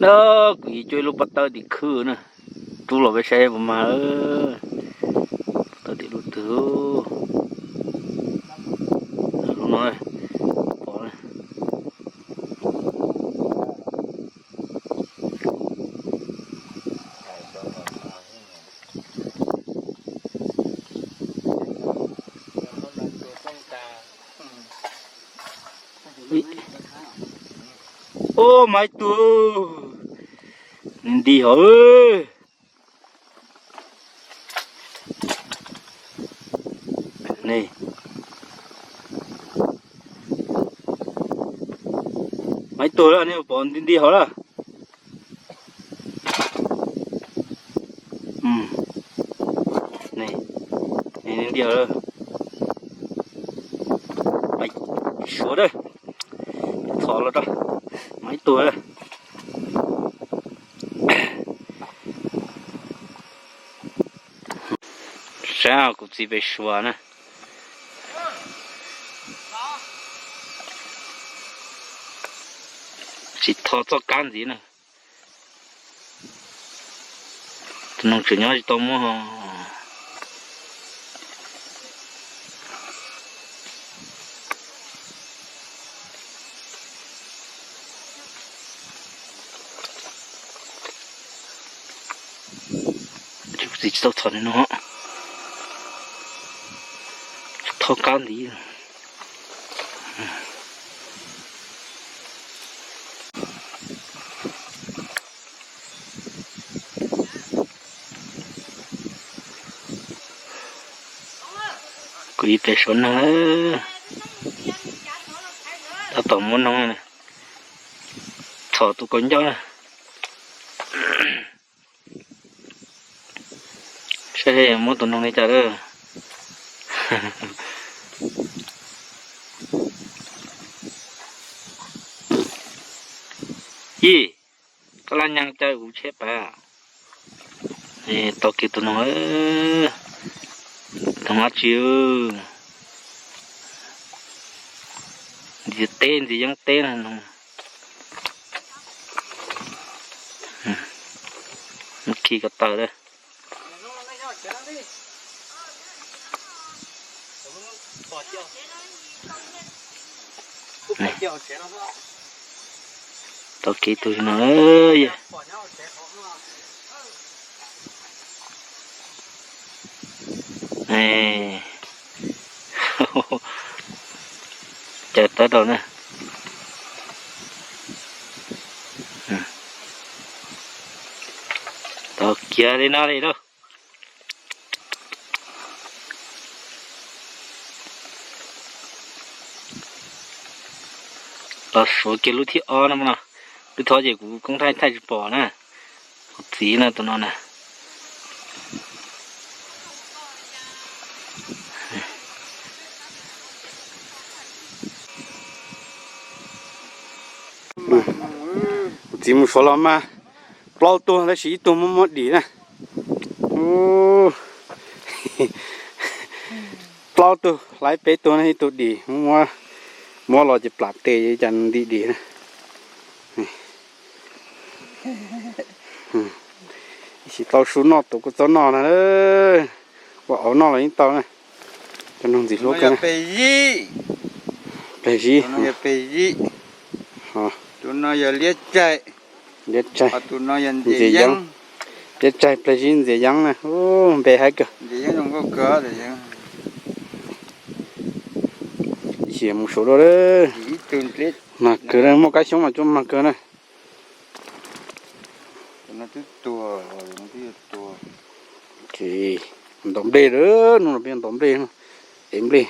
Kuv yim coj ib lub pob tawb tim khw na, rub los peb saib puas mag. Pob tawb tim lub twg? Lub no pom. Ub, mag ib tug, nti nti hov. Mag ib tug lawm, nej pom nti nti hov lawm. Nti nti hov lawm. Suav a, txhom los rau, mag ib tug lawm. Saib kuv txiv pem suav na. Tsis tho txoj kab ntxiv na. Tus noog tseem nyob tsis tau muab. Tsis tau txhom no, tho kab ntxiv. Kuv ib pem suav noog, tab tom muab noog, txhom tus kaus ncauj na. Saib muab tus noog li cas lawm. Yij, koj laj nyaaj caw kuv tsheb pab. Tau kiag tus noog, noog dab tsi? Ntxiv teb ntxiv yeeb teb no. Khi ko taw lawm. Tau kiag tus no. Caw tawb rau na. Tau kiag li no li lauj. Los suav kiag lub thib ob no no. Lub thib ob ces kuv koob thaij thaij tsis pom na. Kuv txiv no tus no na. Kuv txiv mus suav los mas plaub tug tab sis ib tug muab muab dim na. Plaub tug hlais peb tug ne, ib tug dim, muab, muab los ces plam tes cas nti dim na. Tsis tau su noj tus kuj txob noj na. Ua auv noj los yeej tau na. Cov noog ntxim hlub kawg. Pleg zib. Tus no yog liab tsaig. Liab tsaig. Tus no yog ntxias yeeb. Liab tsaig pleg zib ntxias yeeb na. Npe haib kawg. Ib xyem mus suav dua. Mag kawg, muaj kab xyoob mas tsuas mag kawg na. Ntaus nplej lawm, hnub no peb ntaus nplej, ev nplej.